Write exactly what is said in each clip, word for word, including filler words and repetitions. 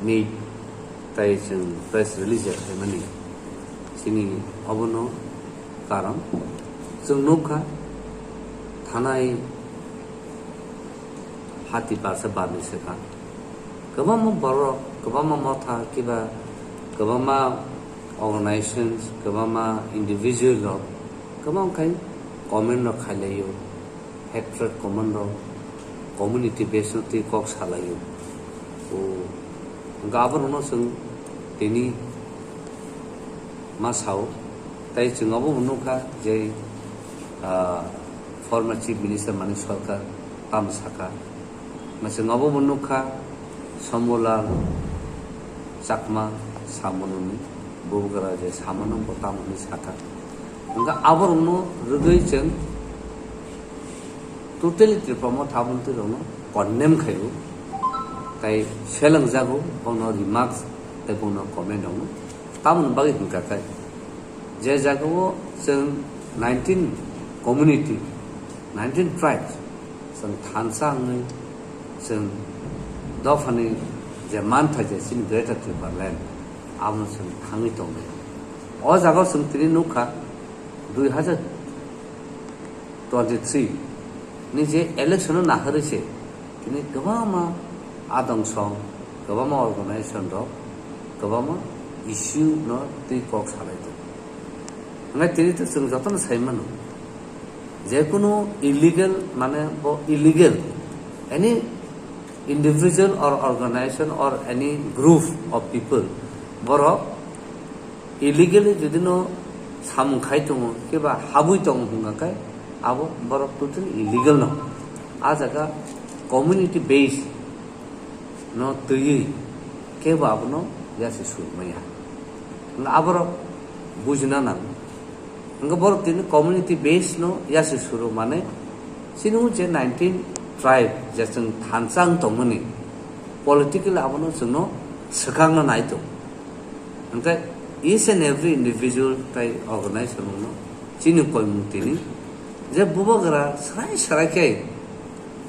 Meet tai chwng press release ya khaimani chini obono karon chwng nukha thanai hati barsa barni swkang kwbangma borok, kwbangma motha kiba kwbangma organizations, kwbangma individual rok kwbang khai comment rok khailaio. Hatred comment rok community base no twi kok salaio. O hwnkha aborokno chwng tini ma sao, tai chwng obo bo nukha je, ah, former Chief Minister Manik Sarkar tamo saka, ma chwng obo bo nukha Sombulal Chakma samununi bubagra je samano bo tamo hwnwi saka. Hwnkha aborokno rwgwi chwng totally Tripura Motha Mantri rokno condemn khaio, tai selengjago bono remarks tai bono comment rokno. Tamoni bagwi hwnkha khe je jagao chwng nineteen community, nineteen tribes chwng thansa wngwi chwng dophani je mantha je chini Greater Tipraland abono chwng thangwi tongnai. O jagao chwng tini nukha dui hazar twenty three ni je election no naharwi se tini kwbangma adong song, kwbangma organization rok, kwbangma issue no twi kok salai tongo. Hwnkhai tini to chwng jotono sai mano, je kunu illegal, mane bo illegal, any individual or organization or any group of people, borok illegally jodi no samung khai tongo, keba habwi tongo hwnga khe abo borok totally illegal no. A jaga community base no twiwi kebo abono yasi sur maya. Hwnga aborok bujina nango. Hwnga borok tini community base no yasi suru mane chini je nineteen tribe je chwng thansa wng tongmani political abono chwngno swkangna nai tongo. Hwnkhe each and every individual tai organization no chini koimung tini je bubagra srai srai khe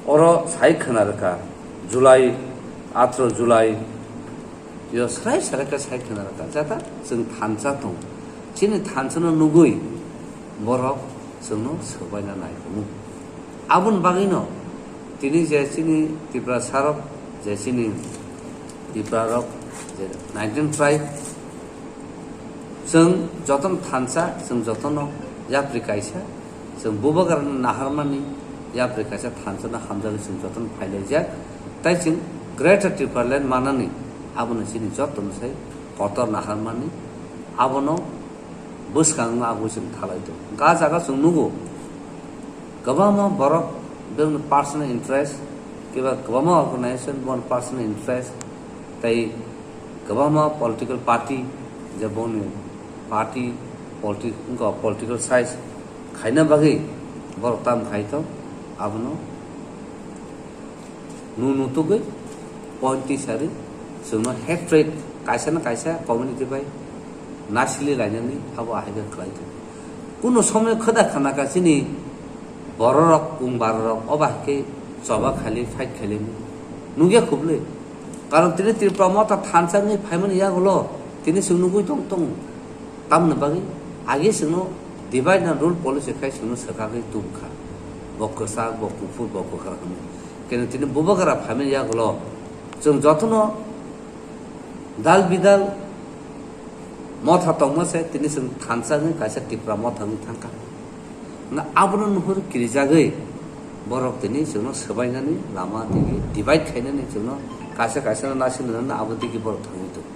oro sai khwna rwkha July, atro July, yo srai srai khe sai khwna rwkha jata chwng thansa tongo. Chini thansa no nugwi borok chwngno swbaina nai tongo. Aboni bagwino tini je chini Tiprasa rok, je chini Tipra rok, je nineteen tribe, chwng jotono thansa, chwng jotono yapri kaisa, chwng bubagrano naharmani yapri kaisa thansa no hamjagwi chwng jotono phailaijak. Tai chwng Greater Tipraland manani abono chini jotono sai kotor naharmani abono bwskango agwi chwng thalai tongo. Ga jaga chwng nugo, kwbangma borok bini personal interest, kiba kwbangma organization boni personal interest, tai kwbangma political party, je boni party, politi-, wngkha political size khaina bagwi borok tam khai tong, abono nu nutugwi point tisari chwngno hatred kaisa na kaisa community bai nasili lainani abo ahai khe khlai tongo. Kuno somoi khoda khana ka chini bororok, kung barorok oba hai khe choba khali, fight khali nukya khubli. Karon tini Tripura Motha thansa wngwi phaimani yagulo tini chwng nugwi tong tongo. Tamoni bagwi age chwngno divide and rule policy khai chwngno swkagwi tubukha. Bo kwchak, bo kuphur, bo kwkhwrang hwnwi. Keno tini bubagra phaimani yagulo chwng jotono dal bidal motha tongma se tini chwng thansa wngwi kaisa Tipra Motha wngwi thangkha. Na abono nuhur kirijagwi borok tini chwngno swbainani lama tigi divide khainani chwngno kaisa kaisa no nasinani abo tigi borok thangwi tongo.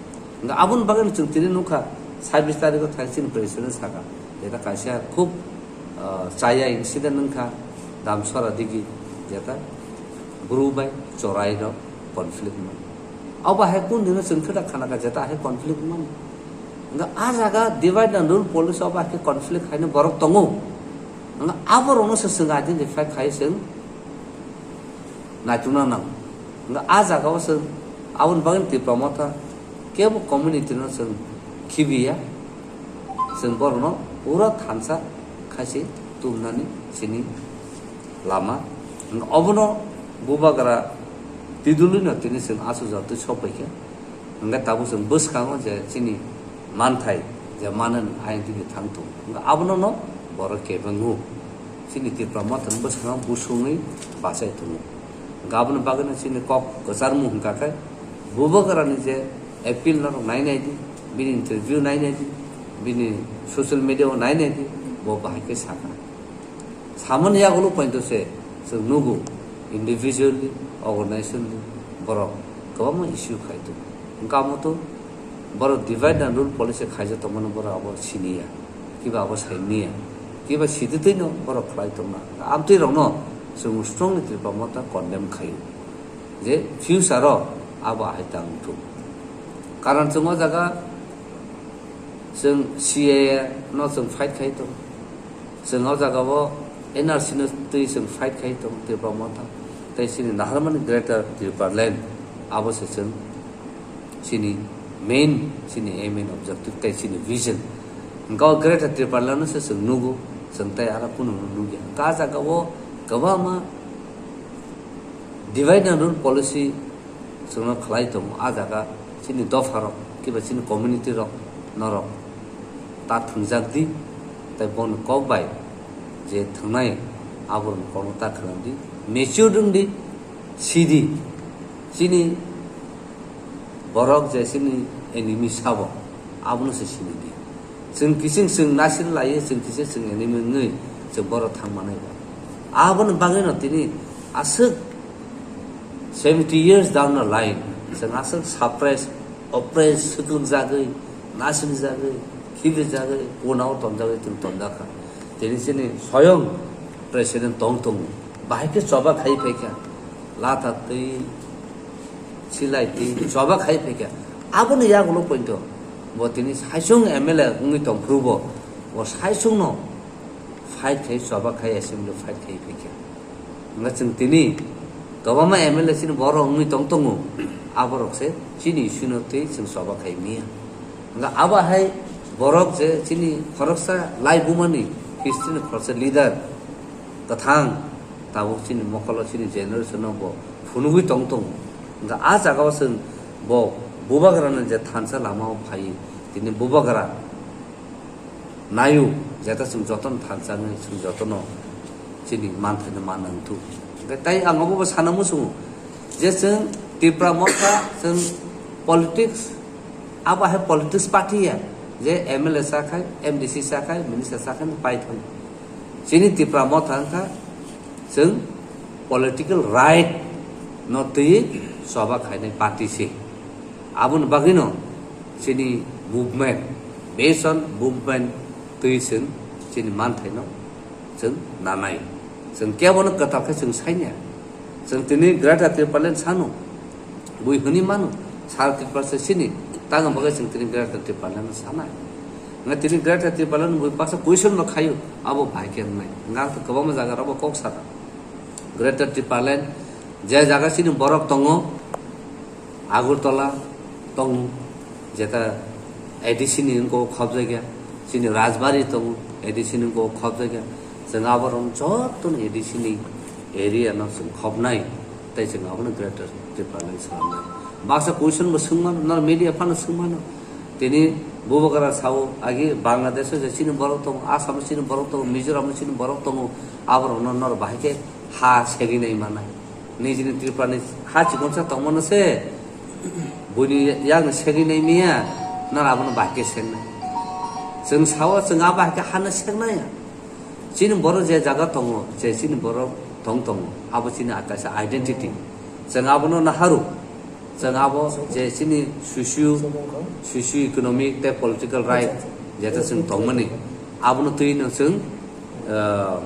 Hwnkhe aboni bagwi chwng tini nukha, sabbish tarikh o thang chini president saka, jeta kaisa khub, ah, chaya incident wngkha, Damsora digi, jeta bru bai chorai rok conflict man. Abo hai kun dino chwng khe da khana kha jeta hai conflict man. Hwnkhe a jaga divide and rule policy abo hai khe conflict haino borok tongo. Hwnkhe abo rokno se chwng identify khai chwng naitukna nango. Hwnkhe a jagao chwng aboni bagwi Tipra Motha kebo community no chwng khibiya, chwng borokno pura thansa khaisi tubunani chini lama. Hwnkhe obono bubagra tidulino tini chwng aswk jatwi sokpaikha. Hwnkhe tabuk chwng bwskango je chini manthai je manani ayang twi thang tongo. Hwnkhe abono no borok kebengo. Chini Tipra Motha ni bwskango busungwi bachai tongo. Hwnkhe aboni bagwino chini kok kwcharmung hwnkha khe Bubagrani je appeal norok nai nai di, bini interview nai nai di, bini social media o nai nai di, bo bahai khe sakha. Samani yagulo pointo se chwng nugo, individually, organizationally borok kwbangma issue khai tongo. Hwnkhe amo to borok divide and rule policy khaijak tongmani borok abo siniya, kiba abo saimniya, kiba sititwino borok khlai tongna. Amtwi rokno chwng strongly Tipra Motha condemn khaio je future o abo ahai ta wngthok. Karon chwng o jaga chwng C A A no chwng fight khai tongo. Chwng o jaga o N R C no twi chwng fight khai tongo Tipra Motha. Tei chini naharmani Greater Tipraland abo se chwng chini main, chini aim and objective tei chini vision. Hwnkhe o Greater Tipraland no se chwng nugo, chwng tei aro kunu no nugya. Hwnkhe a jaga o kwbangma divide and rule policy chwngno khlai tongo, a jaga chini dopharok kiba chini community rok norok ta thwngjak di, tei bono kok bai je thwngnai aborokni kokno ta khwnam di, mature wng di, si di, chini borok je chini enemy sabo abono se sini di. Chwng kising chwng nasir laiwi, chwng kisa chwng enemy wngwi chwng borok thang manai ba. Aboni bagwino tini aswk seventy years down the line, chwng aswk suppress, oppress, swkang jagwi, nasing jagwi, khibi jagwi, punao tonjagwi chwng tonjakha. Tini chini soyong president tong tongo, bahai khe choba khai phaikha, latha twi, silai twi, choba khai phaikha. Aboni yagulo pointo bo tini saisung M L A wngwi tongphuru bo, bo saisungno fight khai, choba khai, assembly fight khai phaikha. Hwnkhe chwng tini kwbangma M L A chini borok wngwi tong tongo, aborok se chini issue no twi chwng choba khai manya. Hwnkhe abo hai borok je chini khoroksa laibumani history ni khoroksa leader kwthang tabuk chini mokolo chini generation no bo phunugwi tong tongo. Hwnkhe a jaga o chwng bo Bubagrano je thansa lama o phaiwi tini Bubagra naio, jeta chwng jotono thansa wngwi chwng jotono chini manthaino manna wngthok. Hwnkhe tei ang obo bo sana muchungo je chwng Tipra Motha chwng politics, abo hai politics party ya je M L A cha khai, M D C cha khai, minister cha khai pai thang. Chini Tipra Motha wngkha chwng political right no twiwi choba khainai party se. Aboni bagwino chini movement, based on movement twi chwng chini manthaino chwng nanai. Chwng kebono kwtal khe chwng saina. Chwng tini Greater Tipraland sano, bui hwnwi mano, sara Tripura se sini, tamo bagwi chwng tini Greater Tipraland no sanai. Nga tini Greater Tipraland bui paksa question no khaio, abo bahai khe wngnai. Nga kwbangma jaga rogo kok sana. Greater Tipraland je jaga chini borok tongo, Agartala tongo, jeta A D C ni wngkok khobjakya, chini Rajbari tongo, A D C ni wngkok khobjakya, chwng aborok jotono A D C ni area no chwng khobnai, tei chwng abono Greater Tipraland swnamnai. Baksa question bo swngmano, nor media phano swngmano, tini Bubagra sao agi Bangladesh o je chini borok tongo, Assam o chini borok tongo, Mizoram o chini borok tongo, aborok no nor bahai khe ha segwi nai manai. Nijini Tripura ni ha chikonsa tongmano se, buini yakno segwi nai miya, nor abono bahai khe sengnai. Chwng sao chwng abo hai khe hano sengnai. Chini borok je jaga tongo, je chini borok tong tongo, abo chini kaisa identity. Chwng abono naharu, chwng abo je chini socio, socio economic tei political right jeta chwng tongmani, abono twino chwng, ah,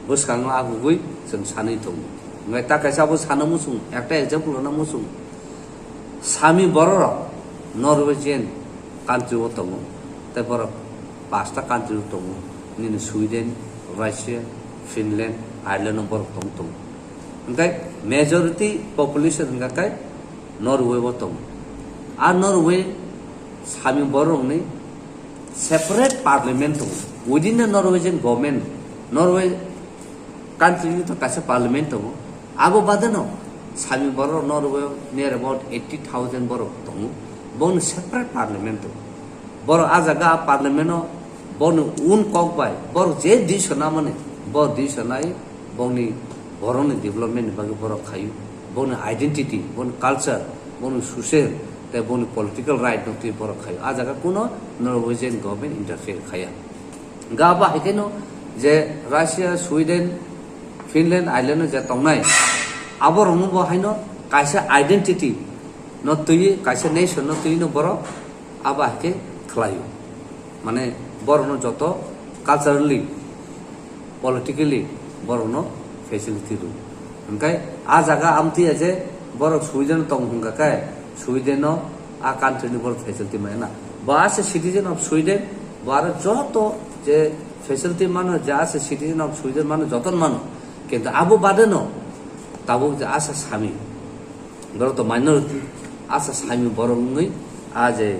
bwskango agugwi chwng sanwi tongo. Hwnkhe ta kaisa abo sana muchung, ekta example rwna muchung. Sami bororok Norwegian country o tongo, tei borok pasta country o tongo, nini Sweden, Russia, Finland, Ireland o borok tong tongo. Hwnkhe majority population hwnkha khe Norway o tongo. A Norway sami bororokni separate parliament tongo. Within the Norwegian government, Norway country ni to kaisa parliament tongo. Abo badeno sami borok Norway near about eighty thousand borok tongo. Boni separate parliament tongo. Borok a jaga a parliament o boni un kok bai borok je decision namani, bo decision nai boni borokni development ni bagwi borok khaio. Boni identity, boni culture, boni social tei boni political right no twi borok khaio. A jaga kuno Norwegian government interfere khaya. Ga ba hai khe no je Russia, Sweden, Finland, Ireland no je tongnai, abo rokno bo haino kaisa identity no twi, kaisa nation no twi no borok abo hai khe khlaio. Mane borokno joto culturally, politically borokno facility rw. Hwnkhe a jaga amtwi je borok Sweden tong hwnkha khe Sweden no a country ni borok facility maya na. Bo ase citizen of Sweden, bo aro joto je facility mano, je ase citizen of Sweden mano, joto mano. Kintu abo bade no tabuk je asa sami, borok to minority, asa sami borok wngwi a je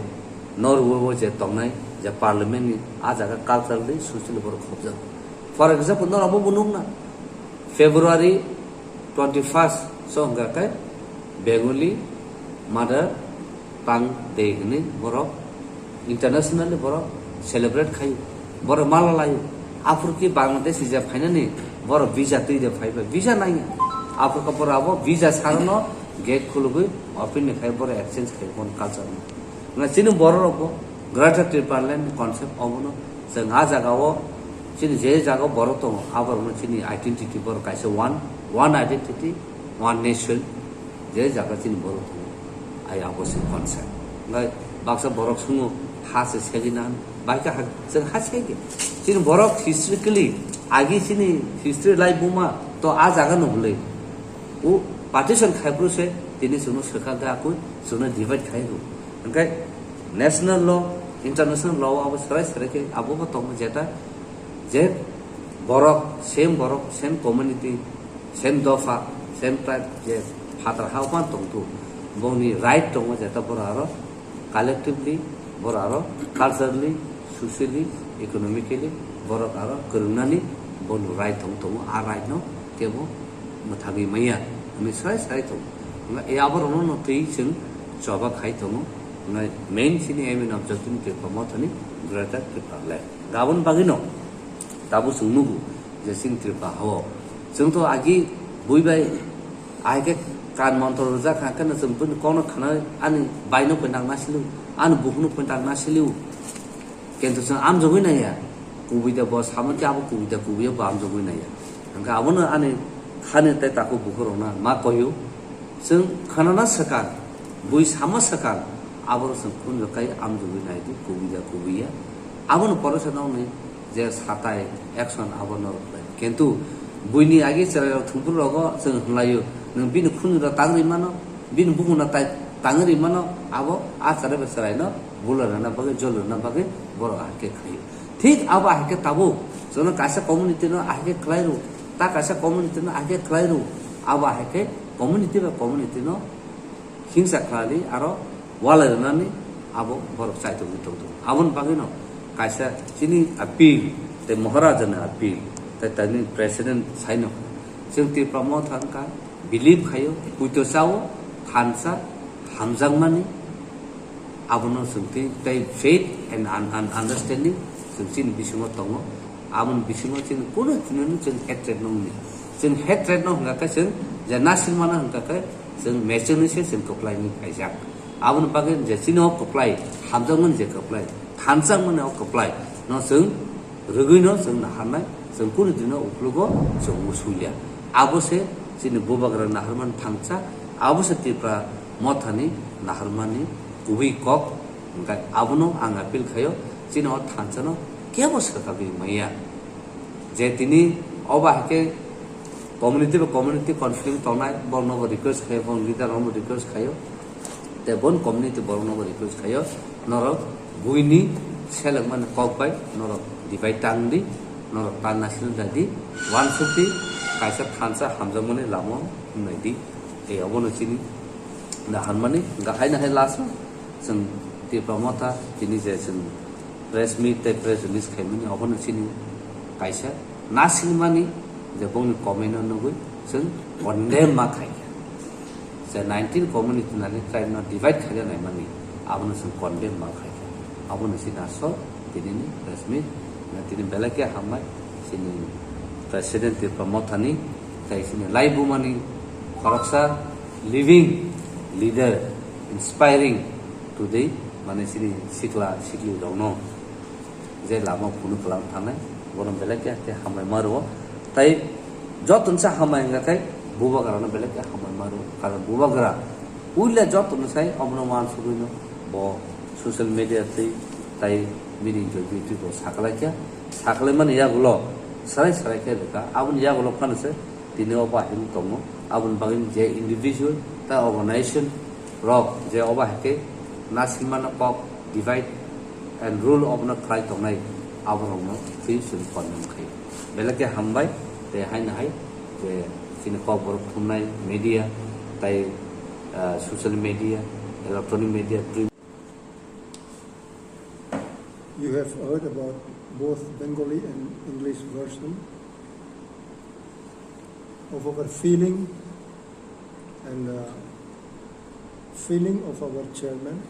Norway o je tongnai je parliament ni a jaga culturally, socially borok khobjak. For example, norok abo bo nukna February twenty first so hwnkha khe Bengali Mother Tongue Day hwnwi borok internationally borok celebrate khaio. Borok mala laio. Aphuru khe Bangladesh je phainani borok visa twi de phaibai. Visa nangya. Aphuru khe borok abo visa sarno gate khulugwi open ni khai borok exchange khai bon culture no. Na chini borok rok bo Greater Tipraland concept obono chwng a jaga o chini je jaga o borok tongo, aborokno chini identity borok kaisa one, one identity, one nation, je jaga chini borok tongo, ai abo se concept. Ngai baksa borok sungo ha se segina, bai ka ha, chwng ha sege. Chini borok historically, agi chini history lai buma to a jaga no hwnwi. O partition khai phuru se tini chwngno swkang khe akui chwngno divide khai rw. Hwnkhe national law, international law abo serai serai khe abo bo tongo jeta je borok, same borok, same community, same dopha, same tribe je phatar ha o phano tongthu. Boni right tongo jeta borok aro collectively borok aro culturally, socially, economically borok aro kwrwngnani boni right tong tongo, a right no kebo mwthagwi maya hwnwi sai sai tongo. Hwnba e aborokno no twi chwng choba khai tongo. Hwnba main chini aim and objective ni Tripura Mothani Greater Tripura Land. Gabon bagwino tabuk chwng nugo je chini Tripura hao chwng to agi bui bai ahai khe kan montro rwjak kha, hwnkhe no chwng bini kokno khna ani baino poi nang nasiliu, ani bukhukno poi nang nasiliu. Kintu chwng amjogwi naiya, kubui da bo samo khe abo kubui da kubui bo amjogwi naiya. Hwnkhe abono ani hani tei takhuk bukhukrokno ma koiyo, chwng khanana swkang, bui sama swkang, aboro chwng kunu kai amjogwi nai di, kubui da kubui ya. Abono poresa nokni je satai action abo norok khlai. Kintu buini agi chwrairok thwngphuru rogo chwng hwnlaio, nwng bini khunjwno tangri mano, bini bukungno tai-, tangri mano, abo a chwrai bai chwraino bula rwna bagwi, jol rwna bagwi borok ahai khe khlaio. Thik abo ahai khe tabuk chwngno kaisa community no ahai khe khlai rw, ta kaisa community no ahai khe khlai rw, abo ahai khe community bai community no hingsa khlali aro walai rwnani abo borok chaitokgwi tongtong. Aboni bagwino kaisa chini appeal tei Maharaja ni appeal tei tini president saino chwng Tripura Motha wngkha, believe khaio, puito chao, thansa, hamjakmani, abono chwng twi tei faith and un-, un-, understanding chwng chini bisingo tongo. Aboni bisingo chini kunu tini chwng hatred no wngya. Chwng hatred no hwnkha khe chwng je nasilmano hwnkha khe chwng mechangni se chwng kwplaini phaijak. Aboni bagwi je chini o kwplai, hamjakmani je kwplai, thanjakmani o kwplai no chwng rwgwino chwng naharnai, chwng kunu dino uklogo chwng musulia. Abo se chini bubagra naharmani thansa, abo se Tripura Mothani naharmani kubui kok. Hwnkhe abono ang appeal khaio, chini o thansa no kebo swkagwi maya. Je tini obo hai khe community bai community conflict tongnai, borokno bo request khaio, borok leader rokno bo request khaio, tei bon community borokno bo request khaio, norok buini selengmani kok bai norok divide tang di, norok tanna silda di, wansuk di, kaisa thansa hamjakmani lama wngnai di. Tei obono chini naharmani, hwnkhe haino hai last o chwng Tipra Motha tini je chwng press meet tei press release khaimani, obono chini kaisa nasilmani je bongni comment no nugwi chwng condemn ma khaikha. Je nineteen community nani tribe no divide khaina naimani, Abono chwng condemn ma khaikha. Abono chini asol tinini press meet, tini belai khe hambai chini President Tipra Mothani, tei chini laibumani khoroksa living leader, inspiring today, mane chini sikla sikli rokno je lama phunu kwlang thangnai, bono belai khe khe hambai ma rwo. Tai joto no sa hambai wngkha khe bubagra no belai khe hambai ma rwo. Karon bubagra puila joto no sai omono wansugwino bo social media twi tai meeting jogi twi bo saklai kha. Saklai mani yagulo sarai sarai khe rwkha. Aboni yagulo phano se tini o bahai wng tongo. Aboni bagwi je individual tai organization rok je o bahai khe nasimano kok divide and rule obono khlai tongnai, aborokno twi chwng condemn khai. Belai khe hambai, tei haino hai je chini kokborok thumnai media, tai, ah, social media, electronic media, print. You have heard about both Bengali and English version of our feeling and, uh, feeling of our chairman,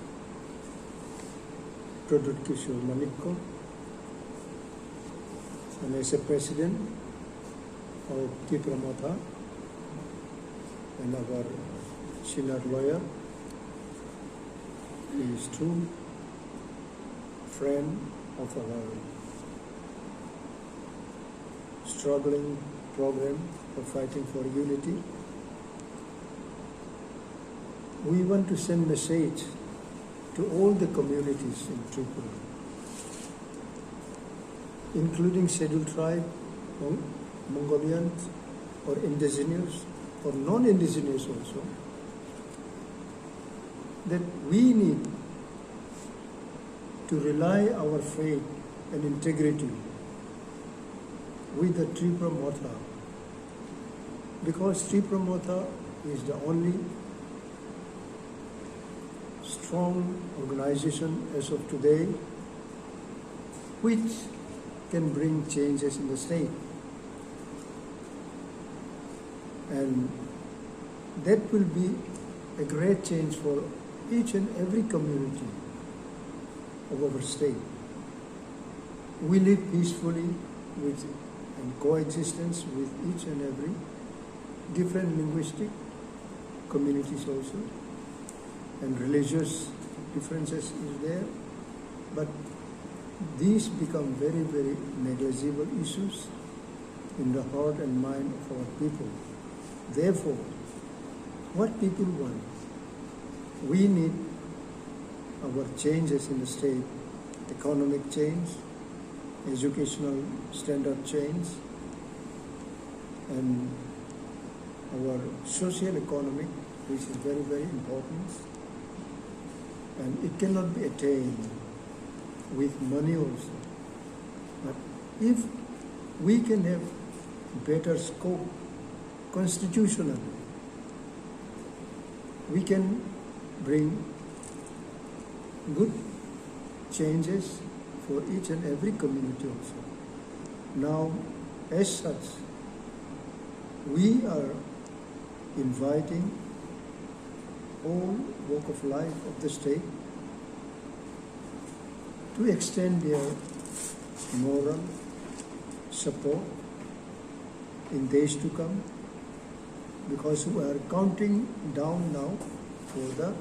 Pradyut Kishore Manikya, and as a president of Tipra Motha and our senior lawyer, he is true friend of our struggling program of fighting for unity. We want to send message to all the communities in Tripura, including scheduled tribe, Mon-, Mongolians, or indigenous, or non-indigenous also, that we need to rely our faith and integrity with the Tipra Motha, because Tipra Motha is the only strong organization as of today which can bring changes in the state. And that will be a great change for each and every community of our state. We live peacefully with and coexistence with each and every different linguistic communities also, and religious differences is there, but these become very, very negligible issues in the heart and mind of our people. Therefore, what people want, we need our changes in the state, economic change, educational standard change, and our social economic, which is very, very important, and it cannot be attained with money also. But if we can have better scope constitutionally, we can bring good changes for each and every community also. Now, as such, we are inviting all walk of life of the state to extend their moral support in days to come, because we are counting down now for the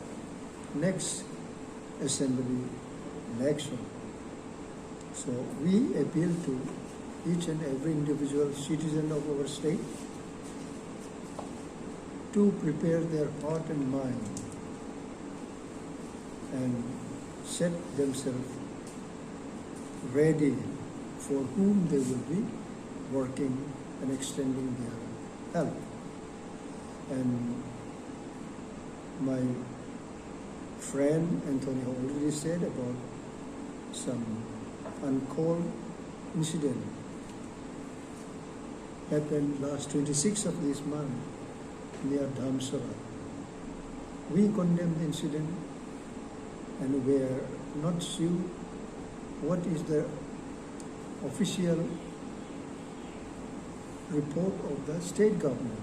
next assembly election. So we appeal to each and every individual citizen of our state to prepare their heart and mind and set themselves ready for whom they will be working and extending their help. And my friend Anthony already said about some uncalled incident happened last twenty-sixth of this month near Dhamsara. We condemn the incident and we are not sure what is the official report of the state government.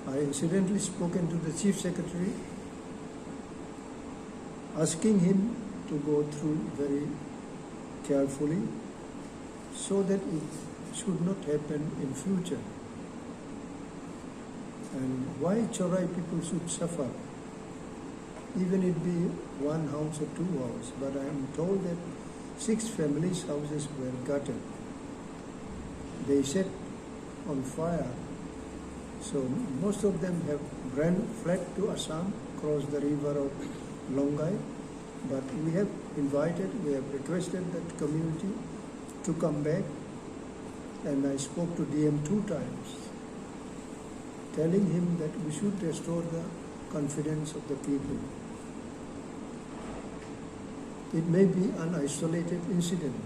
I incidentally spoken to the chief secretary. Asking him to go through very carefully so that it should not happen in future. And why Chorai people should suffer, even it be one house or two house, but I am told that six families' houses were gutted. They set on fire. So most of them have ran, fled to Assam, crossed the river of Longai. But we have invited, we have requested that community to come back, and I spoke to D M two times, telling him that we should restore the confidence of the people. It may be an isolated incident,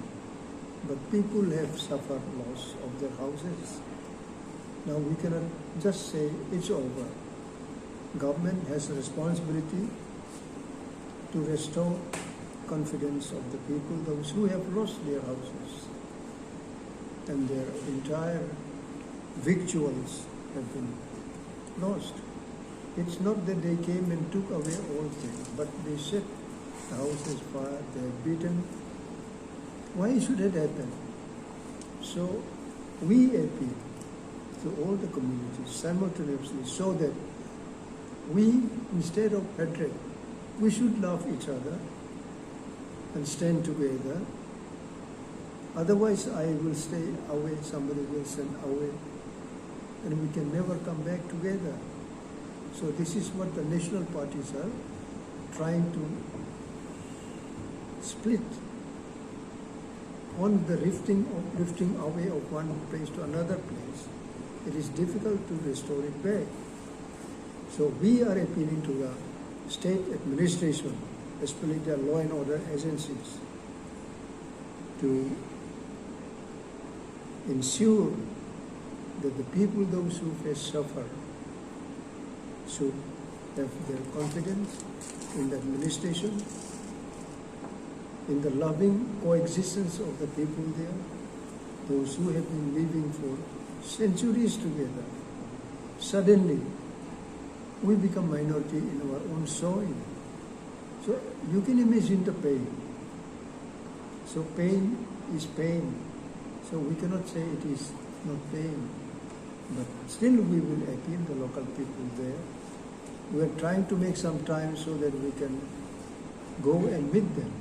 but people have suffered loss of their houses. Now we cannot just say it's over. Government has a responsibility to restore confidence of the people, those who have lost their houses and their entire victuals have been lost. It's not that they came and took away all things, but they set the houses fire, they have beaten. Why should it happen? So we appeal to all the communities simultaneously so that we, instead of hatred, we should love each other and stand together. Otherwise, I will stay away, somebody will send away, and we can never come back together. So this is what the national parties are trying to split. On the drifting, of drifting away of one place to another place, it is difficult to restore it back. So we are appealing to the state administration, especially the law and order agencies, to ensure that the people, those who face suffer, should have their confidence in the administration, in the loving coexistence of the people there, those who have been living for centuries together. Suddenly, we become minority in our own soil. So you can imagine the pain. So pain is pain. So we cannot say it is not pain. But still we will appeal the local people there. We are trying to make some time so that we can go and meet them.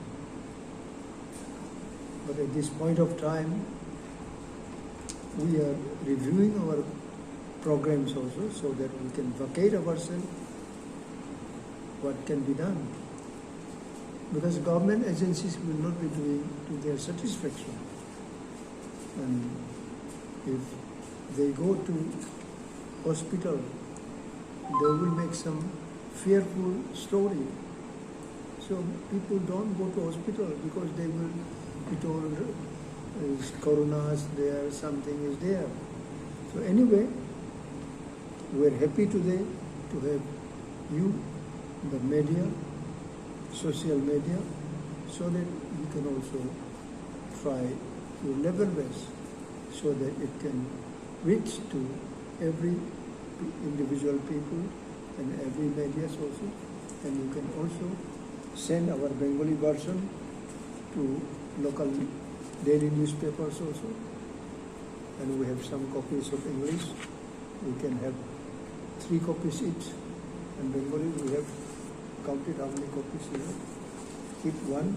But at this point of time, we are reviewing our programs also so that we can vacate ourselves what can be done. Because government agencies will not be doing to their satisfaction. And if they go to hospital, they will make some fearful story. So people don't go to hospital because they will be told uh, corona is there, something is there. So anyway, we are happy today to have you, the media, social media, so that we can also try to level best so that it can reach to every individual people and every media sources. And you can also send our Bengali version to local daily newspapers also. And we have some copies of English. We can have three copies each. And Bengali, we have counted how many copies we have. Keep one.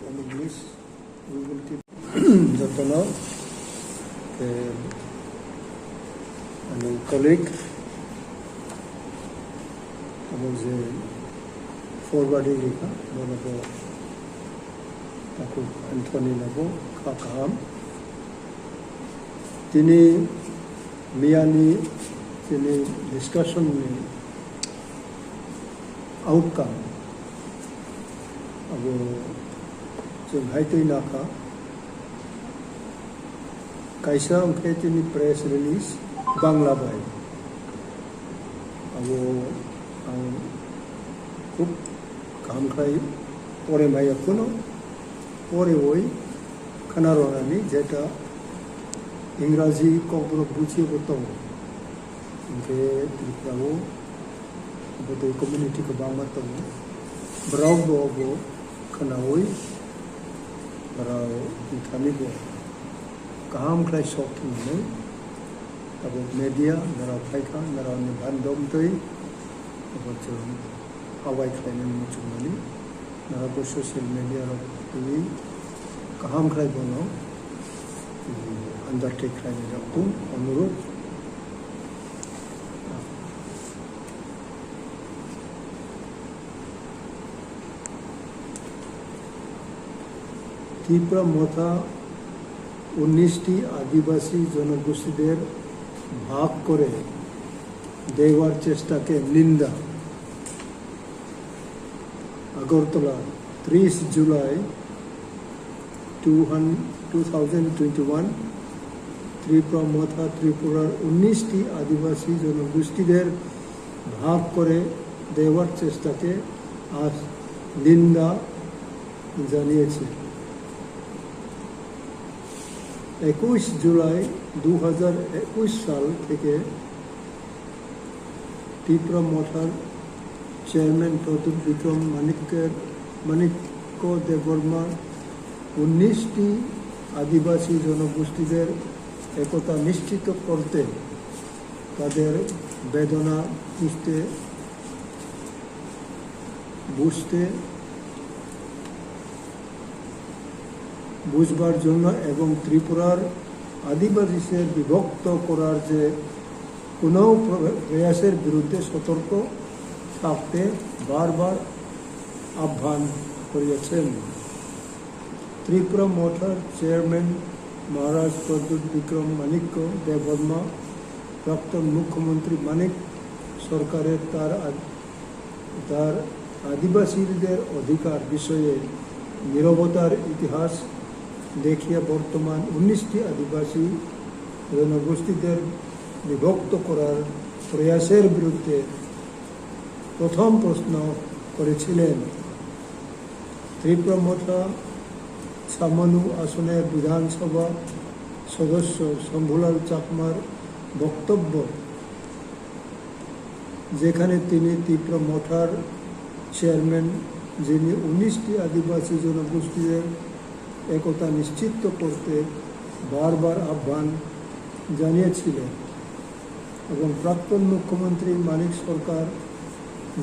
And English, we will keep. Jotono, eh, ani colleague, abo je forwarding rikha, bono bo takhuk Anthony no bo kha kaham. Tini miyani chini discussion ni outcome abo chwng hai twi nakha. Kaisa wngkhe tini press release Bangla bai. Abo ang khub kaham khai pore maya phano, pore oi khana rwnani jeta Ingraji kokborok bujiyo bo tongo. Hwnkhe Tripura o bodoi community kwbangma tongo. Borok bo obo khwnaui borok wngthani bo kaham khlai sok thwngmani. Abo media norok phaikha, norokni bandom twi abo chwng abai khlainani muchungmani. Norok bo social media rok twi kaham khlai bono, mm, undertake khlainai rok tong onurok. Tripura মথা উনিশটি আদিবাসী জনগোষ্ঠীদের ভাগ করে দেওয়ার চেষ্টাকে নিন্দা। আগরতলা, ত্রিশ July two hun-, two thousand twenty one. Tripura Motha ত্রিপুরার উনিশটি আদিবাসী জনগোষ্ঠীদের ভাগ করে দেওয়ার চেষ্টাকে আজ নিন্দা জানিয়েছে। একুশ জুলাই দু হাজার একুশ সাল থেকে ত্রিপুরা মথার চেয়ারম্যান প্রদ্যুৎ বিক্রম মানিক্যের, মানিক্য দেববর্মা উনিশটি আদিবাসী জনগোষ্ঠীদের একতা নিশ্চিত করতে, তাদের বেদনা বুঝতে, বুঝতে, বুঝবার জন্য এবং ত্রিপুরার আদিবাসীদের বিভক্ত করার যে কোনো প্র-, প্রয়াসের বিরুদ্ধে সতর্ক থাকতে বারবার আহ্বান করিয়েছেন। ত্রিপুরা মথার চেয়ারম্যান মহারাজ প্রদ্যুৎ বিক্রম মাণিক্য দেববর্মা, প্রাক্তন মুখ্যমন্ত্রী মানিক সরকারের তার আদ-, তার আদিবাসীদের অধিকার বিষয়ে নীরবতার ইতিহাস দেখিয়ে বর্তমান উনিশটি আদিবাসী জনগোষ্ঠীদের বিভক্ত করার প্রয়াসের বিরুদ্ধে প্রথম প্রশ্ন করেছিলেন। ত্রিপুরা মথা ছামানু আসনের বিধানসভা সদস্য শম্ভুলাল চাকমার বক্তব্য, যেখানে তিনি ত্রিপুরা মথার চেয়ারম্যান, যিনি উনিশটি আদিবাসী জনগোষ্ঠীর একতা নিশ্চিত করতে বারবার আহ্বান জানিয়েছিলেন, এবং প্রাক্তন মুখ্যমন্ত্রী মানিক সরকার,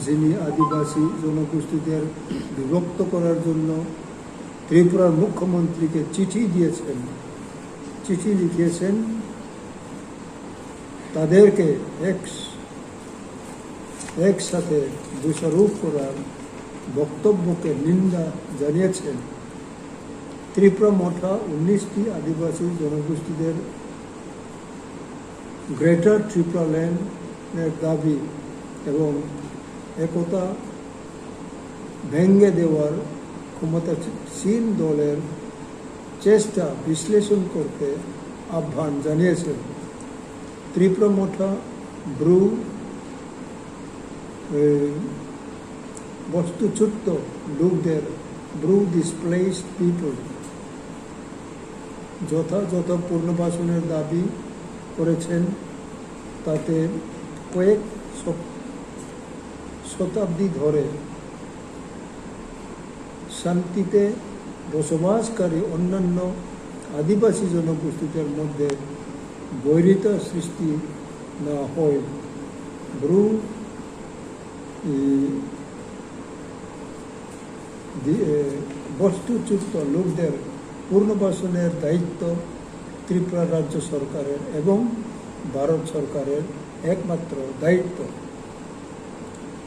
যিনি আদিবাসী জনগোষ্ঠীদের বিভক্ত করার জন্য ত্রিপুরার মুখ্যমন্ত্রীকে চিঠি দিয়েছেন, চিঠি লিখেছেন, তাদেরকে এক, একসাথে দোষারোপ করার বক্তব্যকে নিন্দা জানিয়েছেন। ত্রিপুরা মথা উনিশটি আদিবাসী জনগোষ্ঠীদের গ্রেটার ত্রিপুরাল্যান্ডের দাবি এবং একতা ভেঙে দেওয়ার ক্ষমতাসীন দলের চেষ্টা বিশ্লেষণ করতে আহ্বান জানিয়েছেন। ত্রিপুরা মথা ব্রু, এ, বস্তুচ্যুত লোকদের, ব্রু ডিসপ্লেসড পিপল, যথাযথ পুনর্বাসনের দাবি করেছেন, তাতে কয়েক শত-, শতাব্দী ধরে শান্তিতে বসবাসকারী অন্যান্য আদিবাসী জনগোষ্ঠীদের মধ্যে বৈরিতা সৃষ্টি না হয়। ব্রু, ই, দি-, এ, বস্তুচ্যুত লোকদের পুনর্বাসনের দায়িত্ব ত্রিপুরা রাজ্য সরকারের এবং ভারত সরকারের একমাত্র দায়িত্ব।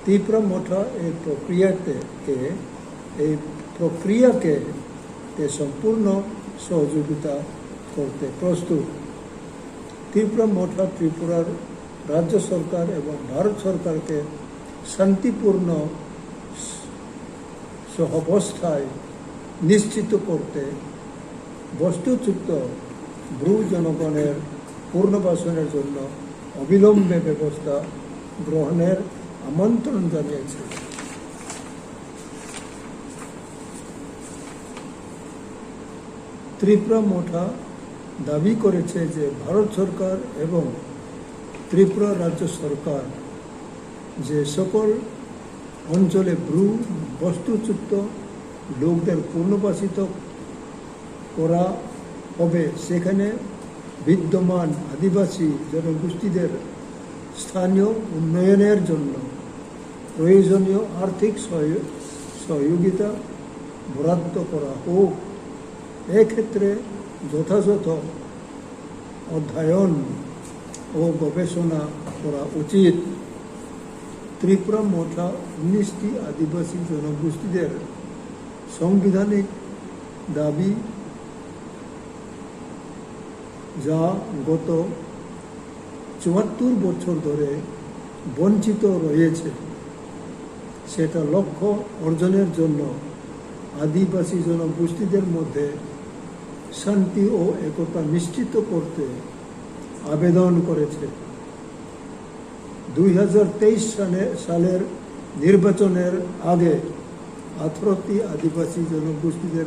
ত্রিপুরা মথা এই প্রক্রিয়াতে, কে, এই প্রক্রিয়াকে তে সম্পূর্ণ সহযোগিতা করতে প্রস্তুত। ত্রিপুরা মথা ত্রিপুরার রাজ্য সরকার এবং ভারত সরকারকে শান্তিপূর্ণ সহাবস্থায় নিশ্চিত করতে বস্তুচ্যুত ব্রু জনগণের পুনর্বাসনের জন্য অবিলম্বে ব্যবস্থা গ্রহণের আমন্ত্রণ জানিয়েছে। ত্রিপুরা মথা দাবি করেছে যে ভারত সরকার এবং ত্রিপুরা রাজ্য সরকার যে সকল অঞ্চলে ব্রু বস্তুচ্যুত লোকদের পুনর্বাসিত করা হবে, সেখানে বিদ্যমান আদিবাসী জনগোষ্ঠীদের স্থানীয় উন্নয়নের জন্য প্রয়োজনীয় আর্থিক সহযোগিতা বরাদ্দ করা হোক। এক্ষেত্রে যথাযথ অধ্যয়ন ও গবেষণা করা উচিত। ত্রিপুরা মোটা উনিশটি আদিবাসী জনগোষ্ঠীদের সাংবিধানিক দাবি, যা গত চুয়াত্তর বছর ধরে বঞ্চিত রয়েছে, সেটা লক্ষ্য অর্জনের জন্য আদিবাসী জনগোষ্ঠীদের মধ্যে শান্তি ও একতা নিশ্চিত করতে আবেদন করেছে। দুই হাজার তেইশ সালে, সালের নির্বাচনের আগে আঠারোটি আদিবাসী জনগোষ্ঠীদের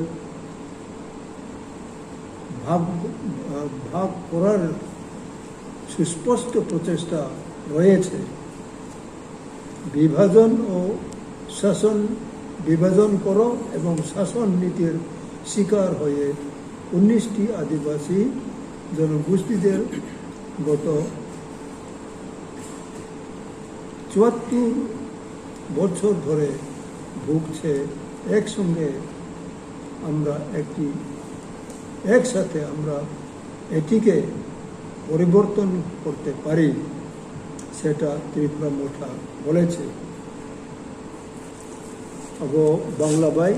ভাগ, আহ, ভাগ করার সুস্পষ্ট প্রচেষ্টা রয়েছে। বিভাজন ও শাসন, বিভাজন করো এবং শাসন নীতির শিকার হয়ে উনিশটি আদিবাসী জনগোষ্ঠীদের গত চুয়াত্তর বছর ধরে ভুগছে। একসঙ্গে আমরা একটি, একসাথে আমরা এটিকে পরিবর্তন করতে পারি, সেটা ত্রিপুরা মোটা বলেছে। Abo Bangla bai